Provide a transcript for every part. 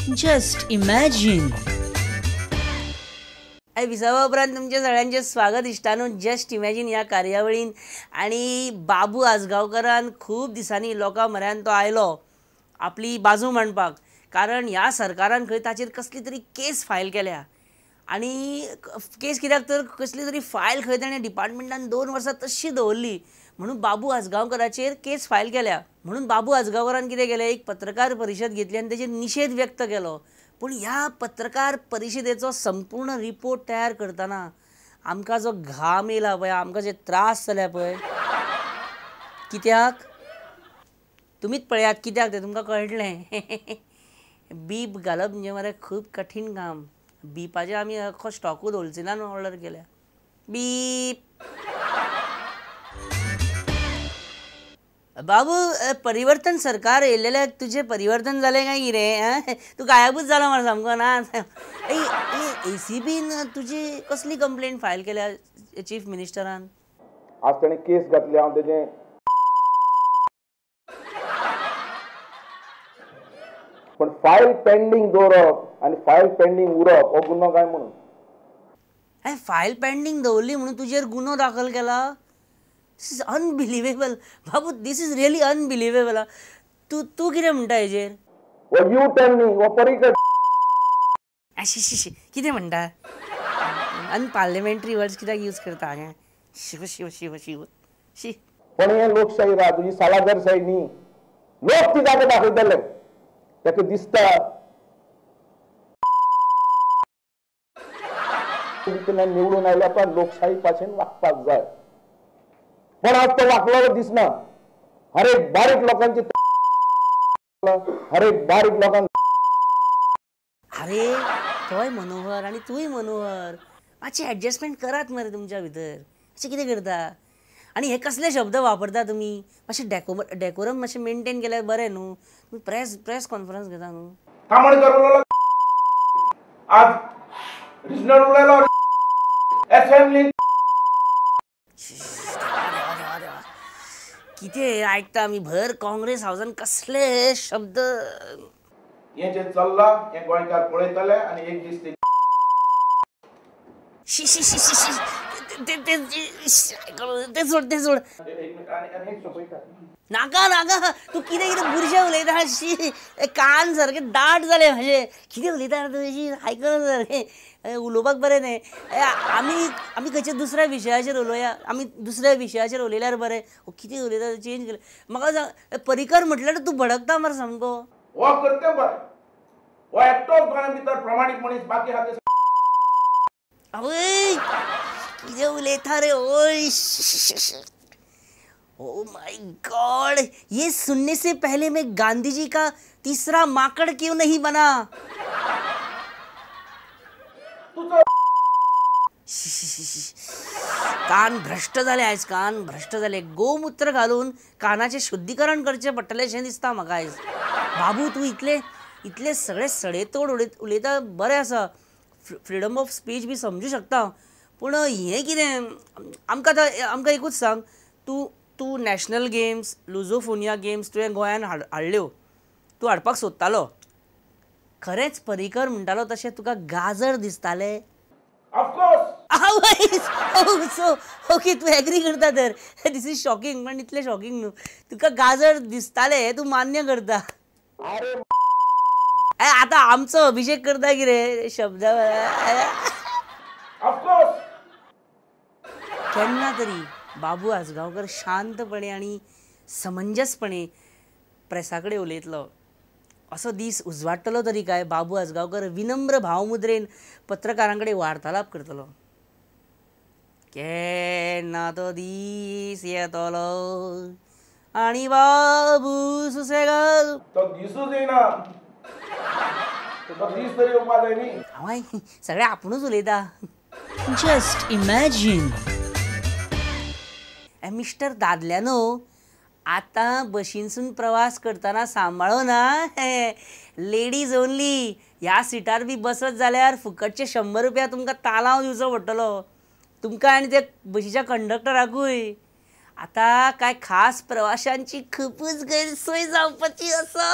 Just imagine. विसावा उपरांत तुमच्या सगळ्यांचे स्वागत इश्टानो जस्ट इमॅजिन ह्या कार्यावळीन. आनी बाबू आजगांवकरान खूब दिसांनी लोकां म्हऱ्यान तो आयलो आपली बाजू मांडपाक, कारण ह्या सरकारान खंय ताचेर कसली तरी केस फायल केल्या. आनी केस कित्याक तर कसली तरी फायल खंय ताणें डिपार्टमेंटान 2 वर्सां तशी दवरली म्हणून बाबू आजगांवकराचेर केस फायल केल्या. म्हणून बाबू आजगांवकरान कितें केलें, एक पत्रकार परिशद घेतली आनी ताचेर निशेध व्यक्त केलो. पूण ह्या पत्रकार परिशदेचो संपूर्ण रिपोर्ट तयार करतना आमकां जो घाम येयला पळय, आमकां जे त्रास जाल्या पळय, कित्याक तुमीच पळयात कित्याक तें तुमकां कळटलें. बीप घालप म्हणजे मरे खूब कठीण काम. बीपाचे आमी अख्खो स्टॉकूच होलसेलान ऑर्डर केल्या. बीप. बाबू, परिवर्तन सरकार येयलेल्याक तुजें परिवर्तन जालें काय कितें? तूं गायबूच जालो मरे सामको. ना एसीबीन तुजी कसली कंप्लेंट फायल केल्या चीफ मिनिस्टरान? आज ताणें केस घातली, हांव तेजें पण फायल पेंडींग दवरप आनी फायल पेंडींग उरप हो गुन्हो काय म्हणून? फायल पेंडींग दवरली म्हणून तुजेर गुन्हो दाखल केला? This is unbelievable Babu, this is really unbelievable. तूं तूं कितें म्हणटा हेजेर? हो यू टर्न न्ही, हो परिकट. शी कितें म्हणटा? अनपार्लिमेंटरी वर्ड्स कित्याक यूज करता हांगा? शिव शिव शिव शिव शी. पण हें लोकशाही राज, तुजी सालादरशाही न्ही. लोक ती जागो दाखयतले, ताका दिसता निवडून आयल्या पण लोकशाही पासून वागपाक जाय. पण आज तो वागलेलो दिसना. हर एक बारीक लोकांची, हर एक बारीक लोकांक. अरे तोय मनोहर आनी तूंय मनोहर, मातशें एडजस्टमेंट करात मरे तुमच्या भितर. अशें कितें करता आनी हे कसले शब्द वापरता तुमी? मातशें डेकोरम मातशें मेनटेन केल्यार बरें न्हू. तुमी प्रेस कॉन्फरन्स घेता न्हू. तामणकर उलयलो आज, रिजनल उलयलो असेंब्ली. कितें आयकता आमी भर काँग्रेस हावसान कसले शब्द. हें जें चल्लां हें गोंयकार पळयतले आनी एक दीस ते शी शी शी शी ते सोड ते सोड. नाका नाका, तूं कितें कितें बुरशें उलयता. शी, कान सारके दाट जाले म्हाजे. कितें उलयता तूं? शी, आयकना सारकें उलोवपाक बरें न्हय. आमी आमी खंयच्या दुसऱ्या विशयाचेर उलोवया, आमी दुसऱ्या विशयाचेर उलयल्यार बरें. कितें उलयता चेंज केलें. म्हाका सांग, परिकर म्हटल्यार तूं भडकता मरे सामको. हो करते बरें, हो एकटोच गोंया भितर प्रमाणीक मनीस, बाकी आहा ते. आवय कितें उलयता रे. ओय ओ my God, ये सुनने से पहले मैं गांधी जी का तीसरा माकड़ क्यों नहीं बना? कान भ्रष्ट जाले आयज, कान भ्रष्ट जाले. गोमूत्र घालून कानाचें शुद्धीकरण करचें पडटलें अशें दिसता म्हाका आयज. बाबू, तूं इतले इतले सगळे सडेतोड उलयता, बरें आसा, फ्रिडम ऑफ स्पीच बी समजू शकता, पूण हें कितें? आमकां आतां आमकां एकूच सांग, तूं तूं नॅशनल गेम्स, लुजोफोनिया गेम्स तुवें गोंयान हाडल्यो, तूं हाडपाक सोदतालो. खरेंच परिकर म्हणटालो तशें तुका गाजर दिसताले? सो ओके, तूं एग्री करता तर. This is shocking, पण इतलें शॉकिंग न्हू. तुका गाजर दिसताले हें तूं मान्य करता. आतां आमचो अभिषेक करता कितें शब्द. केन्ना तरी बाबू आजगांवकर शांतपणे आनी समंजसपणे प्रेसा कडेन उलयतलो असो दीस उजवाडटलो तरी काय बाबू आजगांवकर विनम्र भावमुद्रेन पत्रकारां कडेन वार्तालाप करतलो. केन्ना तो दीस येतलो आनी बाबू सुसेगाद. तो दिसूच येना, तो दीस तरी येवपा जाय न्ही. हांव सगळें आपुणूच उलयता. Just imagine. Mister दादल्यानो, आतां बशीनसून प्रवास करतना सांबाळून आं. लेडीज ओनली ह्या सिटार बी बसत जाल्यार फुकटचे 100 रुपया तुमकां तालांव दिवचो पडटलो, तुमकां आनी त्या बशीच्या कंडक्टराकूय. आता काय खास प्रवाशांची खूपच गैरसोय जावपाची आसा।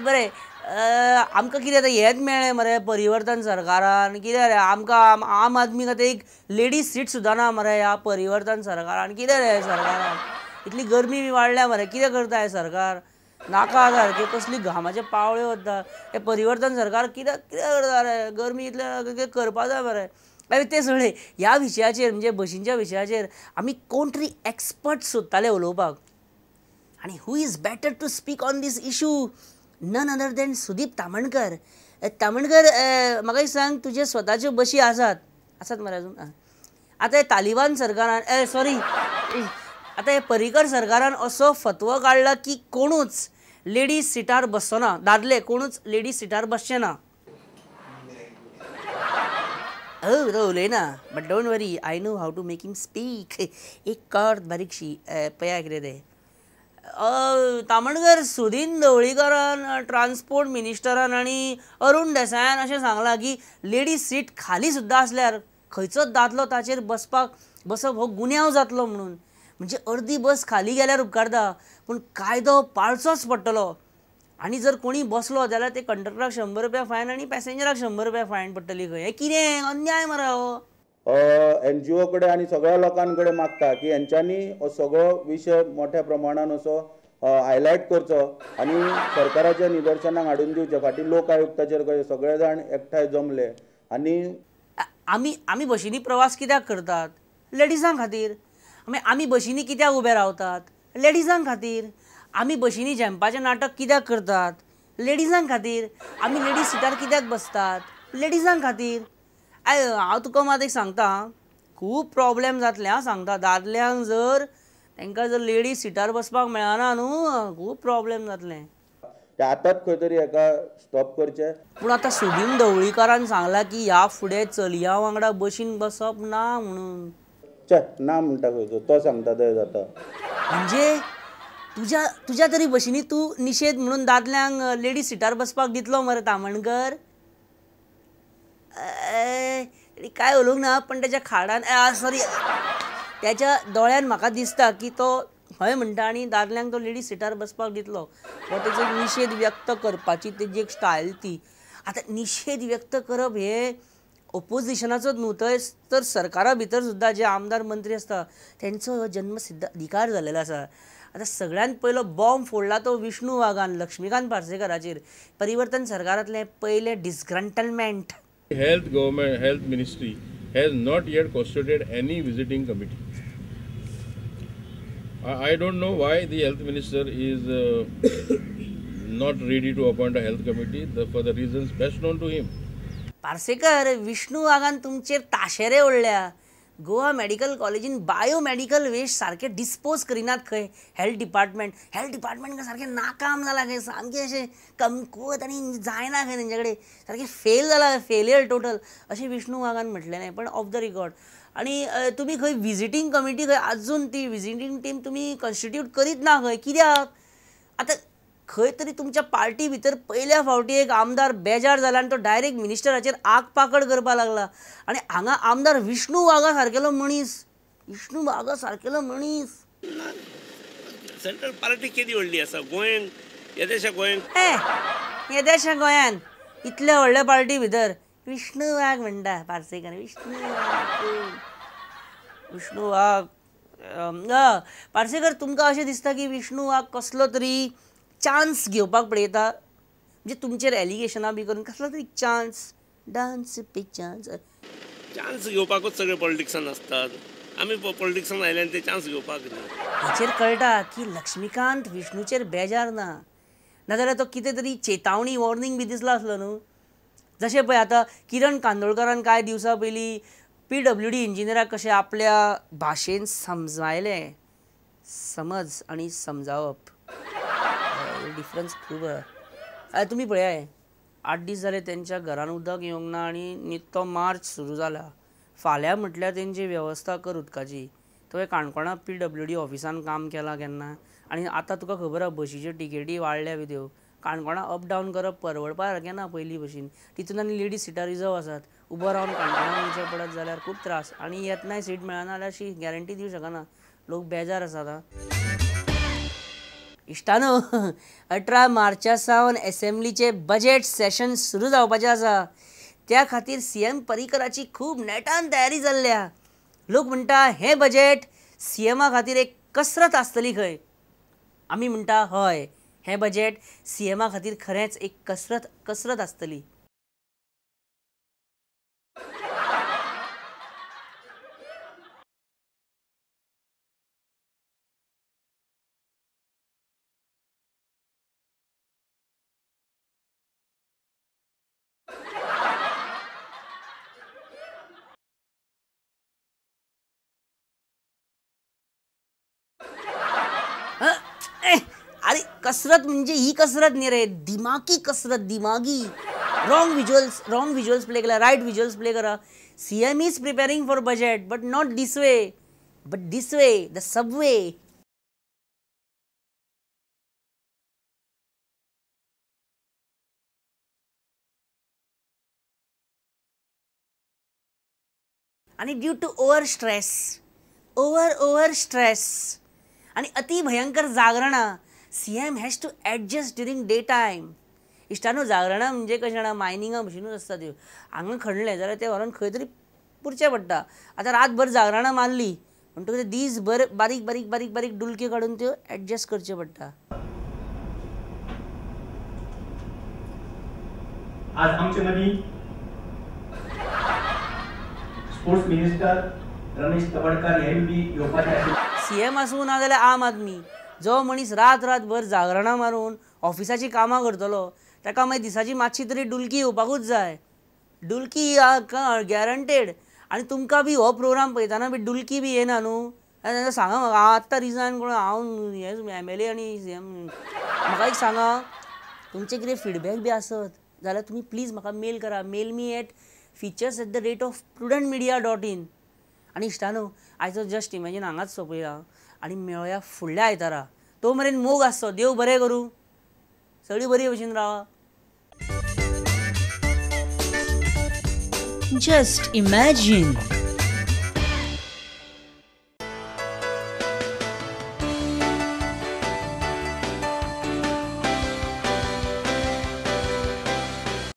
बरें, आमकां कितें आतां हेंच मेळ्ळें मरे परिवर्तन सरकारान. कितें रे आमकां आम आदमी आतां एक लेडीज सीट सुद्दां ना मरे ह्या परिवर्तन सरकारान. कितें रे सरकारान इतली गरमी बी वाडल्या मरे, कितें करता हें सरकार? नाका सारकें कसली घामाचे पावळे वता हें परिवर्तन सरकार. कितें कितें करता रे, गरमी इतलें कितें करपा जाय मरे. मागीर तें सोडलें, ह्या विशयाचेर म्हणजे बशींच्या विशयाचेर आमी कोण तरी एक्सपर्ट सोदताले उलोवपाक. आनी who is better to speak on this issue none other than Sudeep Tamhankar. Tamhankar, म्हाका एक सांग, तुजे स्वताच्यो बशी आसात आसात मरे अजून? आतां हे तालिबान सरकारान, सॉरी, आतां हे पर्रीकर सरकारान असो फतवो काडला की कोणूच लेडीज सिटार बसचो ना, दादले कोणूच लेडीज सिटार बसचे ना. हय तो उलयना, but don't worry, I know how to make him speak. एक कॉर्द बारीकशी पळया कितें तें. तामणकर, सुदीन ढवळीकरान, ट्रान्सपोर्ट मिनिस्टरान आनी अरुण देसायान अशें सांगलां की लेडीज सीट खाली सुद्दां आसल्यार खंयचोच दादलो ताचेर बसपाक बसप हो गुन्यांव जातलो म्हणून. म्हणजे अर्दी बस खाली गेल्यार उपकारता, पूण कायदो पाळचोच पडटलो. आनी जर कोणी बसलो जाल्यार ते कंडक्टराक 100 रुपया फायन आनी पॅसेंजराक 100 रुपया फायन पडटली खंय. हें कितें अन्याय मरे हो. एनजीओ कडेन आनी सगळ्या लोकां कडेन मागता की हेंच्यांनी हो सगळो विशय मोठ्या प्रमाणान असो हायलायट करचो आनी सरकाराच्या निदर्शनाक हाडून दिवचें. फाटीं लोक आयुक्ताचेर कशे सगळे जाण एकठांय जमले आनी आमी आमी बशींनी प्रवास कित्याक करतात? लेडिजां खातीर. आमी बशींनी कित्याक उबे रावतात? लेडिजां खातीर. आमी बशींनी झेंपाचें नाटक कित्याक करतात? लेडिजां खातीर. आमी लेडीज सिटार कित्याक बसतात? लेडिजां खातीर. हांव तुका मात एक सांगता, खूब प्रॉब्लेम जातले हांव सांगता. दादल्यांक जर तांकां जर लेडीज सिटार बसपाक मेळना न्हू, खूब प्रॉब्लेम जातले. ते आतांच खंय तरी हेका स्टॉप करचें. पूण आतां सुदीन ढवळीकारान सांगलां की ह्या फुडें चलयां वांगडा बशीन बसप ना म्हणून. चे ना म्हणटा खंयचो तो सांगता तें जाता. म्हणजे तुज्या तुज्या तरी बशींनी तूं निशेध म्हणून दादल्यांक लेडीज सिटार बसपाक दितलो मरे तामणकर? काय उलोवंक ना, पण त्याच्या खाडान, सॉरी, त्याच्या दोळ्यान म्हाका दिसता की तो हय म्हणटा आनी दादल्यांक तो लेडीज सिटार बसपाक दितलो. हो तेचो निशेध व्यक्त करपाची तेजी एक स्टायल ती. आतां निशेध व्यक्त करप हें ओपोजिशनाचोच न्हू, तर सरकारा भितर सुद्दां जे आमदार मंत्री आसता तेंचो हो जन्मसिद्ध अधिकार जाल्लेलो आसा. आतां सगळ्यांत पयलो बॉम्ब फोडला तो विष्णू वाघान लक्ष्मीकांत पार्सेकाराचेर. परिवर्तन सरकारांतलें पयलें disgruntlement. Health government, health ministry has not yet constituted any visiting committee. I don't know why the health minister is not ready to appoint a health committee for the reasons best known to him. Parsekar, Vishnu वाघान तुमचेर ताशेरे ओडल्या. Goa medical कॉलेजीन biomedical waste सारकें dispose करिनात खंय. Health department, health department सारकें नाकाम जालां खंय, सामकें अशें कमकुवत आनी जायना खंय तेंचे कडेन, सारकें फेल जालां, फेलियर टोटल अशें विष्णू वाघान म्हटलेलें, पण ऑफ the record. आनी तुमी खंय विजिटींग कमिटी खंय अजून ती विजिटींग टीम तुमी कॉन्स्टिट्यूट करीत ना खंय, कित्याक? आतां खंय तरी तुमच्या पार्टी भितर पयल्या फावटी एक आमदार बेजार जाला आनी तो डायरेक्ट मिनिस्टराचेर आग पाकड करपाक लागला. आनी हांगा आमदार विष्णू वाघा सारकेलो मनीस, विष्णू वाघा सारकेलो मनीस. सेंट्रल पार्टी केदी व्हडली आसा गोंयांत, येदेशा गोंयांत, येदेशा गोंयांत इतल्या व्हडल्या पार्टी भितर विष्णू वाघ म्हणटा पार्सेकर. विष्णू वाघ, विष्णू वाघ. पार्सेकर, तुमकां अशें दिसता की विष्णू वाघ कसलो तरी चान्स घेवपाक पळयता? म्हणजे तुमचेर एलिगेशनां बी करून कसलो तरी chance, dance pay chance, chance घेवपाकूच सगळे पॉलिटिक्सान आसतात. आमी पॉलिटिक्सान आयले आनी ते चान्स घेवपाक ना. हाचेर कळटा की लक्ष्मीकांत विष्णूचेर बेजार ना, नाजाल्यार तो कितें तरी चेतावणी वॉर्निंग बी दिसला आसलो न्हू. जशें पळय आतां किरण कांदोळकारान कांय दिवसां पयलीं PWD इंजिनियराक कशें आपल्या भाशेन समजायलें. समज आनी समजावप डिफरन्स खूब आहा. तुमी पळयात, 8 दीस जाले तेंच्या घरान उदक येवंक ना आनी नित्तो मार्च सुरू जाला. फाल्यां म्हटल्यार तेंची वेवस्था कर उदकाची. तुवें काणकोणा PWD ऑफिसान काम केलां केन्ना? आनी आतां तुका खबर आहा बशीच्यो टिकेटी वाडल्या बी त्यो. काणकोणा अप डावन करप परवडपा सारकें ना पयलीं भशेन. तितून आनी लेडीज सिटां रिजर्व आसात. उबो रावन काणकोणा वयचें पडत जाल्यार खूब त्रास. आनी येतनाय सीट मेळना जाल्यार अशी गॅरंटी दिवं शकना. लोक बेजार आसात. इश्टानो 18 मार्चा सावन एसेंब्लीचे बजेट सेशन सुरू जावपाचें आसा. त्या खातीर सीएम पर्रीकराची खूब नेटान तयारी जाल्ल्या. लोक म्हणटा हें बजेट सीएमा खातीर एक कसरत आसतली खंय. आमी म्हणटा हय, हें बजेट सीएमा खातीर खरेंच एक कसरत आसतली. अरे कसरत म्हणजे ही कसरत न्ही रे, दिमागी कसरत, दिमागी. रॉंग विज्युअल्स प्ले केला, रायट विज्युअल्स प्ले करा. CM is preparing for budget but not this way, but this way, the subway. आणि due to over stress, over stress आणि अति भयंकर जागरणां, CM has to adjust during day time. इश्टानो जागरणां म्हणजे कशें जाणा, मायनिंगा भशेनूच आसता त्यो. हांगा खणलें जाल्यार तें व्हरोन खंय तरी पुरचें पडटा. आतां रातभर जागरणां मारली म्हणटकच दीसभर बारीक बारीक बारीक बारीक डुलक्यो काडून त्यो एडजस्ट करच्यो पडटा. आज आमचे मदीं स्पोर्ट्स मिनिस्टर रमेश तवडकर हे बी येवपाचे आशिल्ले. सीएम आसूं ना जाल्यार आम आदमी, जो मनीस रात रातभर जागरणां मारून ऑफिसाचीं कामां करतलो ताका मागीर दिसाची मातशी तरी डुलकी येवपाकूच जाय. डुलकी गॅरंटेड. आनी तुमकां बी हो प्रोग्राम पळयतना बी डुलकी बी येना न्हू, जाल्यार सांगा म्हाका, हांव आत्तां रिजायन करून हांव हे एम एल ए आनी सीएम. म्हाका एक सांगा, तुमचें कितें फिडबॅक बी आसत जाल्यार तुमी प्लीज म्हाका मेल करा. Mail me at features@prudentmedia.in. आनी इश्टानो आयचो जस्ट इमॅजीन हांगाच सोंपया आनी मेळया फुडल्या आयतारा. तो मेरेन मोग आसचो, देव बरें करूं, सगळीं बरी भशेन रावा. Just imagine.